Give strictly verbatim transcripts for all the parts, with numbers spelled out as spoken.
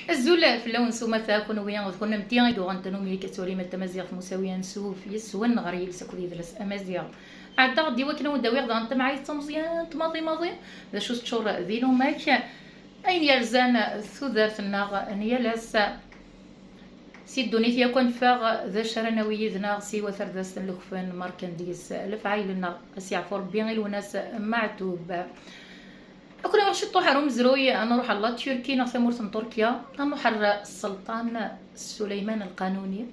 Azul fell-awen s umata, kunwi d kunemti i yuɣen tanumi akka ttwalim at tamaziɣt musawi ansuf yes-wen ɣer yiles akked yidles amaziɣ. Ɛeddaɣ-d i wakken ad wen-d-awiɣ daɣen tamɛayt tameẓyant maḍi maḍi, d acu teččur d ilumak, ayen yerzan tudert-nneɣ n yal ass. Si ddunit yakk ad neffeɣ, d acu ara nawi yid-neɣ siwa tardast n lekfen merkan deg-s lefɛayel-nneɣ, ad s-yeɛfu Rebbi i Lwennas Meɛtub. Ad ken-awiɣ ciṭṭuḥ ar umezruy, ad nruḥ ar la Turquie neɣ tamurt n Turkya, ad nruḥ ar Sselṭan Suleyman Lqanuni.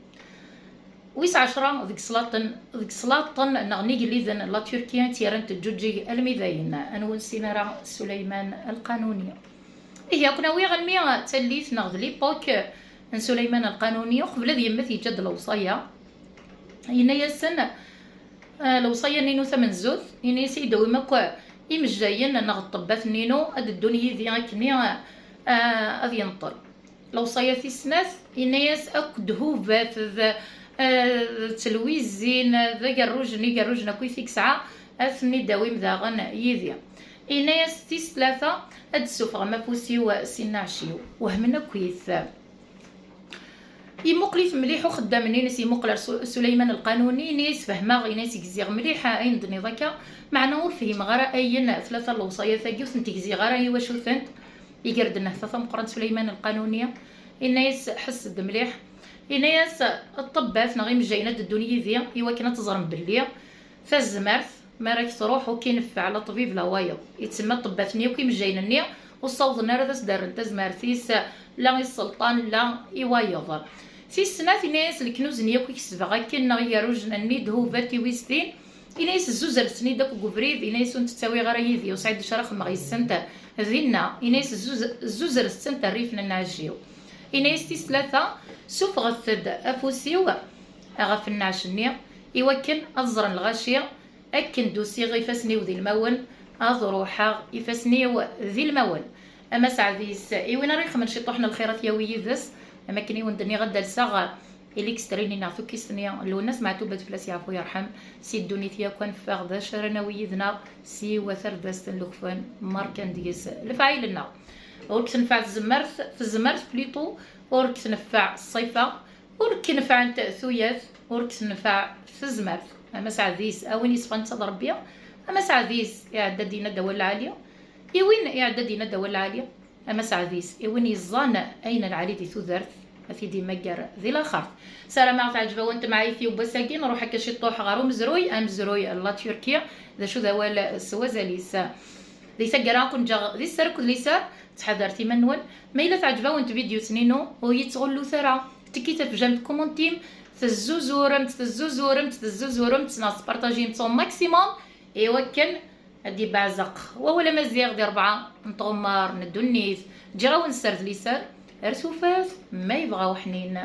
Wis ɛecṛa deg slaṭen, deg slaṭen neɣ n igelliden n la Turquie i tt-yerran teǧǧuǧǧeg almi dayen, ad wen-nessin ara Suleyman Lqanuni. Ihi, ad ken-awiɣ almi d tallit neɣ d l'époque n Suleyman Lqanuni, uqbel ad yemmet yeǧǧa-d lewṣaya. Yenna-yasen, eh, lewṣaya-nni-inu tamenzut, yenna-yas ad yi-d-tawim akk imejjayen neɣ ṭṭebbat-nni-inu ad d-ddun yid-i akkenni, eh, ad yenṭel. Lewṣaya tis snat, yenna-yas akk ddhubat d, eh, d telwizin d agerruj n igerrujen akk i t-yesɛa, ad ten-id-tawim daɣen yid-i. Yenna-yas tis tlata, ad d-ssufɣem afus-iw si nneɛc-iw. Wehmen akkit. Yemmuqel-it mliḥ uxeddam-nni-ines, yemmuqel ar Su-, Suleyman Lqanuni, yenna-yas fehmeɣ, yenna-yas gziɣ mliḥ ayen d-tenniḍ akka, meɛna ur fhimeɣ ara ayen tlata n lewṣayat-agi ur tent-gziɣ ara, i wacu-tent? Iger-d nnehta tameqqrant Suleyman Lqanuni, yenna-yas ḥess-d mliḥ, yenna-yas ṭṭebbat neɣ imejjayen ad d-ddun yid-i i wakken ad teẓrem belli tazmert mi ara k-truḥ ur k-ineffeɛ la ṭṭbib la wayeḍ. Itsemma ṭṭebbat-nni akk imejjayen-nni ur ssawḍen ara ad as-d-rren tazmert-is la i sselṭan la i wayeḍ. Tis snat, yenna-yas leknuz-nni akk i kesbeɣ akken neɣ igerrujen-nni, ddhubat, tiwiztin, yenna-yas zzuzret-ten-id akk deg ubrid, yenna-yas ur tent-ttawiɣ ara yid-i, ur sɛiɣ d acu ara xedmeɣ yis-sent dinna, yenna-yas zzuz-, zzuzret-tent rrif n nneɛj-iw. Yenna-yas tis tlata, sufɣet-d afus-iw ɣef nneɛc-nni, i wakken ad ẓren lɣaci, akken d-usiɣ ifassen-iw d ilmawen, ad ruḥeɣ ifassen-iw d ilmawen. A Mass Ɛdis, i win ara ixemmen ciṭuḥ n lxirat yawi yid-s, am akken i wen-d-nniɣ ad d-alseɣ ilikstrini neɣ tukkist-nni n Lwennas Meɛtub ad fell-as yeɛfu yerḥem, si ddunit yakk ad neffeɣ d acu ara nawi yid-neɣ, siwa tardast n lekfen merkan deg-s lefɛayel-nneɣ. Ur k-tenfeɛ tzemmert, tezmert plutôt, ur k-tenfeɛ ṣṣifa, ur k-nefɛent tuyat, ur k-tenfeɛ tezmert. A Mass Ɛdis, a win yesfan netta d Rebbi, a Mass Ɛdis, iɛedda-d yenna-d awal lɛali, i win iɛedda-d yenna-d awal lɛali, a Mass Ɛdis, i win yeẓẓan ayen lɛali di tudert, ad t-id-imagger di laxert. Sarameɣ teɛǧeb-awen temɛayt-iw n wass-agi, nruḥ akka ciṭuḥ ɣer umezruy, amezruy n la Turquie, d acu d awal s wazal-is. Di taggara, ad ken-ǧǧeɣ di sser akked liser, ttḥadaret iman-nwen. Ma yella teɛǧeb-awen tvidyut-nni-inu, ur yi-ttɣullut ara. Tekki tafejjant deg kumuntim, tezzuzuremt, tezzuzuremt, tezzuzuremt, neɣ tespartajimt au maximum, i wakken ad d-ibeɛzeq wawal amaziɣ di rebɛa n tɣemmar n ddunit. Ǧǧiɣ-awen sser d liser, ar tufat, ma yebɣa uḥnin.